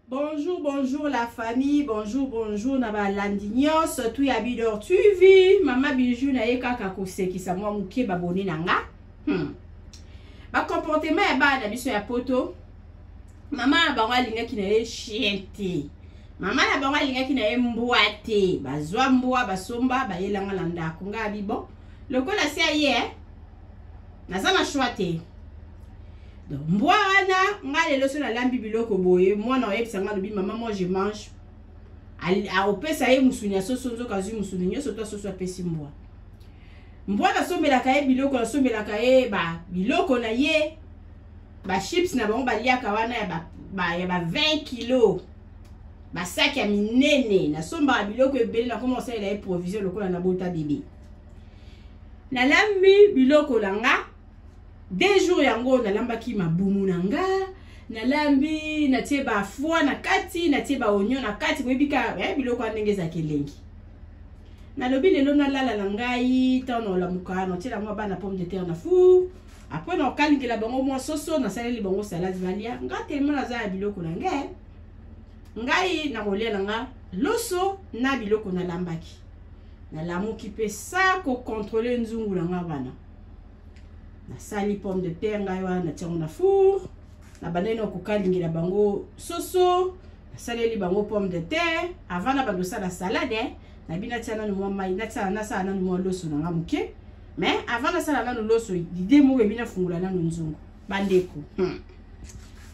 Bonjour, bonjour la famille, bonjour, bonjour na balandi nyonso tu ya Bidor TV. Mama Bijou na ye kaka kosekisa mwa moke baboni na nga. Ba comportement ya bana na biso ya poto. Mama na bango alingaki na ye chien te. Mama na bango alingaki na ye mbwa te. Bazwa mbwa basomba bayelanga na ndako. Nga abi bon. Lokola si aye eh? Naza na choix te. Donc mbwa wana nga lelo so nalambi biloko boye mwana oyebisa nga alobi mama moi je mange aopesa ye musuni ya soso nzoka azwi musuni nyonso to soso apesi mbwa. Mbwa nasombelaka ye biloko, nasombelaka ye ba biloko na ye ba chips na bango baliaka wana ya ba 20 kilo basaki ya minene, nasombaka biloko ebele, nakoma kosalela ye provision lokola nabota bebe. Nalambi biloko na nga 2 jours yango, nalambaki mabumu na nga, nalambi natie ba foie na kati, natie ba oignon na kati, boyebi ka biloko wana ndenge ezalaka elengi. Nalobi lelo nalala na ngai ntango naolamuka, natiela mwa bana pomme de terre na four, après naokalingela bango mwa soso, nasaleli bango salade balia. Nga tellement naza ya biloko na ngai, ngai nakolia na nga loso na biloko nalambaki. Nalamuki mpe sa kokontrole nzungu na nga wana, nasali pomme de terre ngai wana, natia yango na four, nabandaki na kokalingela bango soso, nasaleli bango pomme de terre avant na bando osala salade. Nabi natia nanu mwa mai, natia nasala nanu mwa loso na nga moke, mais avant nasala nanu loso, idée moko ebi nafungola nanu nzungu. Bandeko,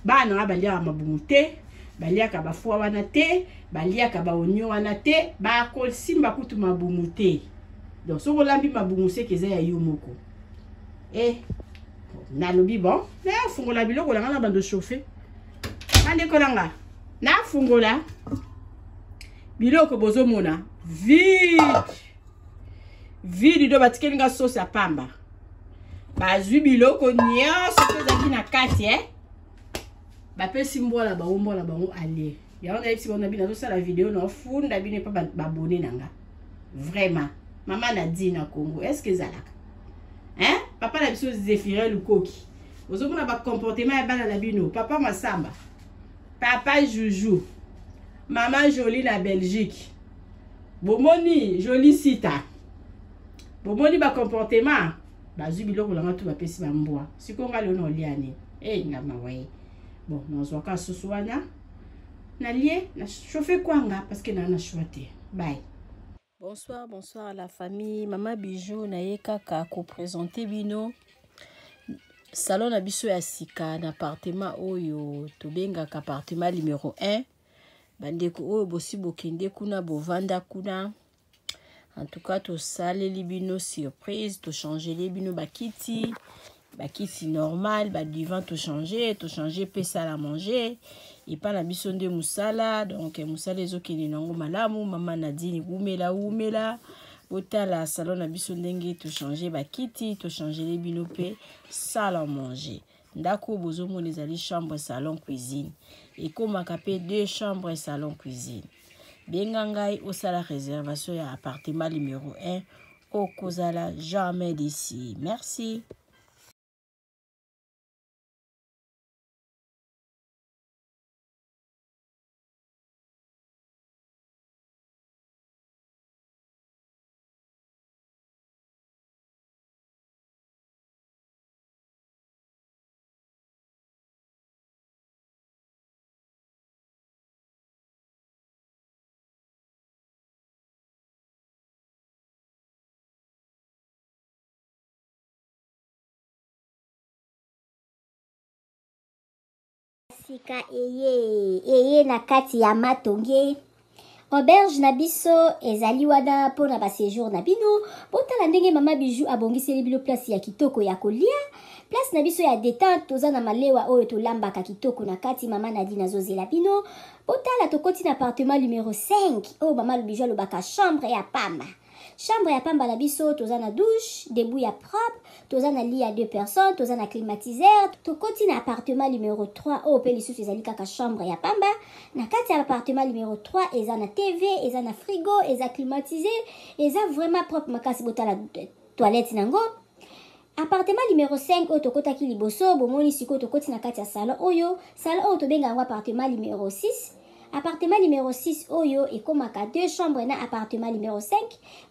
bana nga baliaka mabumu te, baliaka bafwa wana te, baliaka baonio wana te, bakosimba kutu mabumu te. Donc soki olambi mabumu seke eza ya yo moko. Nalobi bon, nafungola biloko na nga na bando chauffer. Bandeko na nga, nafungola biloko bozomona vide vide, do batikeli nga sauce ya pamba, bazwi biloko nyonso mpe ezalaki na kati, bapesi mbwa na bango, mbwa na bango alie yango. Nayebisi bango na bino, nazosala video na ofunda bino epa babone na nga. Vraiment, mama Nadine na Congo, est ce que ezalaka hein? Papa na biso Zéphirin Lukoki, ozomona ba comportement ya bana na bino. Papa Masamba, papa Juju, mama Jolie na Belgique, bomoni Jolie Sita, bomoni ba comportement, bazwi biloko na nga tu bapesi bambwa. Sikoyo nga lelo na olia nini? Nga mawa ye. Bon, nazwaka susu wana nalie na chauffe kwanga parce que na choix te. Bye. Bonsoir, bonsoir à la famille. Mama Bijou na ye kaka ko présenter bino salon na biso ya sika na appartement oyo tobengaka appartement numéro 1. Bandeko oyo bosi bokende kuna, bovanda kuna. En tout cas, tosaleli bino surprise, tochangeli bino bakiti, bakiti normal, ba divan tochanger, tochanger pe salle à manger. Epa na biso nde mosala, donc mosala ezokende nango malamu. Mama Nadine wumela wumela, botala salon na biso ndenge tochanger bakiti, tochangeli bino pe salle à manger. Ndako bozomona ezali chambre salon cuisine, ekomaka pe 2 chambres salon cuisine. Benga ngai osala réservation ya appartement numéro 1, okozala jamais d'ici. Merci. Sika eye eye na kati ya matonge auberge na biso ezali wana mpona ba séjour na bino. Botala ndenge mama Bijou abongiseli bino place ya kitoko ya kolia, place na biso ya détente. Toza na malewa oyo tolambaka kitoko na kati. Mama Nadine azozela bino. Botala, tokoti na appartement numéro 5 oyo mama Bijou alobaka chambre ya pamba. Chambre ya pamba na biso, toza na douche debout ya propre, toza na lit ya 2 personnes, toza na climatiseur. Tokoti na appartement numéro 3 oyo mpe lisusu ezali kaka chambre ya pamba. Na kati ya appartement numéro 3 eza na TV, eza na frigo, eza climatisé, eza vraiment propre makasi. Botala toilette nango. Appartement numéro 5 oyo tokotaki liboso, bomoni sikoyo tokoti na kati ya salon oyo. Salon oyo tobenga yango appartement numéro 6. Appartement numero 6 oyo ekomaka deux chambres na appartement numero 5.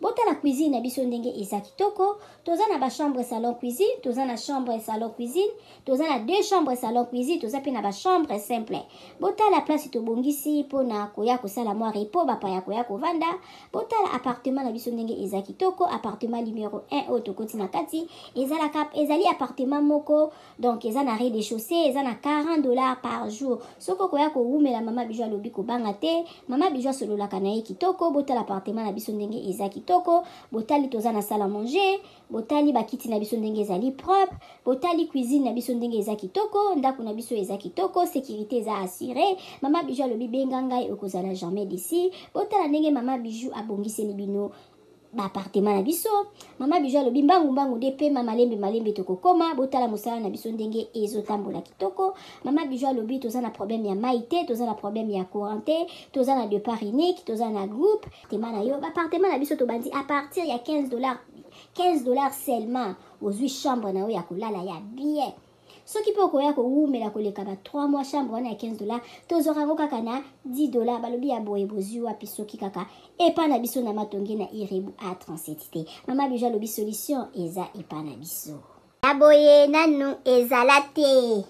Botala cuisine na biso ndenge eza kitoko. Toza na ba chambre salon cuisine, toza na chambre salon cuisine, toza na deux chambres salon cuisine, toza pe na ba chambre simple. Botala place tobongisi pona koya kosala mwa repos, bapaya koya kovanda. Botala appartement na biso ndenge eza kitoko. Appartement numero 1 oyo tokoti na kati ezalaka, ezali appartement moko, donc eza na rez-de-chaussée, eza na 40 $ par jour. Soki okoya kowumela, Mama Bijou alobi kobanga te. Mama Bijou asololaka na ye kitoko. Botala appartement na biso ndenge eza kitoko. Botali, toza na salle à manger. Botali bakiti na biso ndenge ezali propre. Botali cuisine na biso ndenge eza kitoko. Ndako na biso eza kitoko, sécurité eza assuré. Mama Bijou alobi benga ngai, okozala jamais déçu. Botala ndenge Mama Bijou abongiseli bino baappartement na biso. Mama Bijou alobi mbangu mbangu nde pema, malembe malembe tokokoma. Botala mosala na biso ndenge ezotambola kitoko. Mama Bijou alobi toza na problème ya mai te, toza na problème ya courant te, toza na départ unique, toza na groupe appartement na yo. Baappartement na biso tobandi à partir ya 15 $, 15 $ seulement, ozwi chambre na yo ya kolala ya bien. Soki mpe okoya kowumela koleka ba 3 mois, chambre wana ya 15 $, tozwaka yango kaka na 10 $. Balobi ya boye bozwi wapi soki kaka epa na biso na Matonge na Irebu A37 te? Mama Bijou alobi solution eza epa na biso. Ya boye nanu ezala te.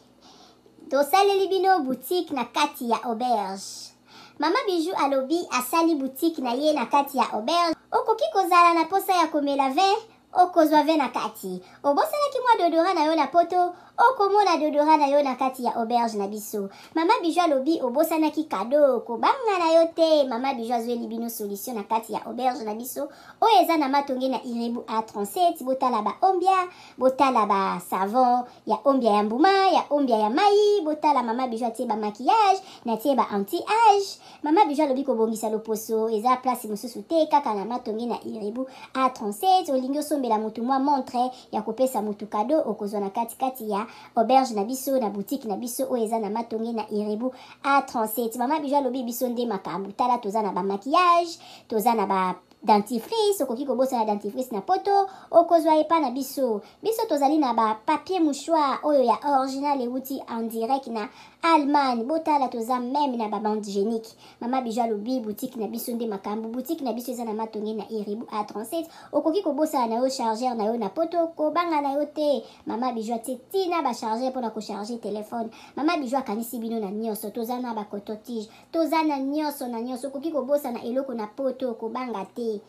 Tosaleli bino boutique na kati ya auberge. Mama Bijou alobi asali boutique na ye na kati ya auberge. Okoki kozala na posa ya komela vin, okozwa vin na kati. Obosanaki mwa déodorant na yo na poto, okomona déodorant na yo na kati ya auberge na biso. Mama Bijou alobi obosanaki cadeau, kobanga na yo te. Mama Bijou azweli bino solution na kati ya auberge na biso oyo eza na Matonge na Irebu A37. Botala ba ombia, botala ba savon ya ombia ya mbuma, ya ombia ya mai. Botala, Mama Bijou atie ba maquillage, natie ba anti âge. Mama Bijou alobi kobongisa loposo eza place mosusu te, kaka na Matonge na Irebu A37. Olingi osombela motu mwa montre ya kopesa motu cadeau, okozwa na katikati ya auberge na biso, na boutique na biso oyo eza na Matonge na Irebu A37. Mama Bijou alobi biso nde makambo. Tala, toza na bamaquillage, toza na ba dentifrice. Okoki kobosana dentifrice na poto, okozwa epa na biso. Biso tozali na bapapier mouchoir oyo ya original, euti en direct na Allemagne. Botala, toza même na babande hygiénique. Mama Bijou alobi boutique na biso nde makambo. Boutique na biso eza na Matonge na Iribu A37. Okoki kobosana na yo chargeur na yo na poto, kobanga na yo te. Mama Bijou atie ntina bachargeur mpona kocharge telefone. Mama Bijou akanisi bino na nyonso. Toza na bacoton-tige, toza na nyonso na nyonso. Okoki kobosana eloko na poto, kobanga te.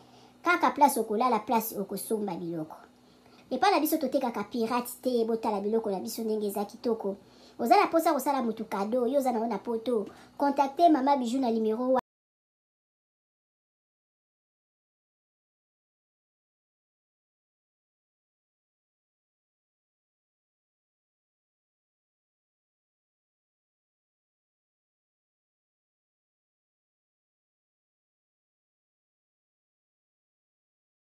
Kaka place okolala, place okosomba biloko epai na biso. Totekaka pirate te. Botala biloko na biso ndenge eza kitoko. Oza na mposa kosala motu cadeau, yo oza nango na poto, contacte Mama Bijou na numero.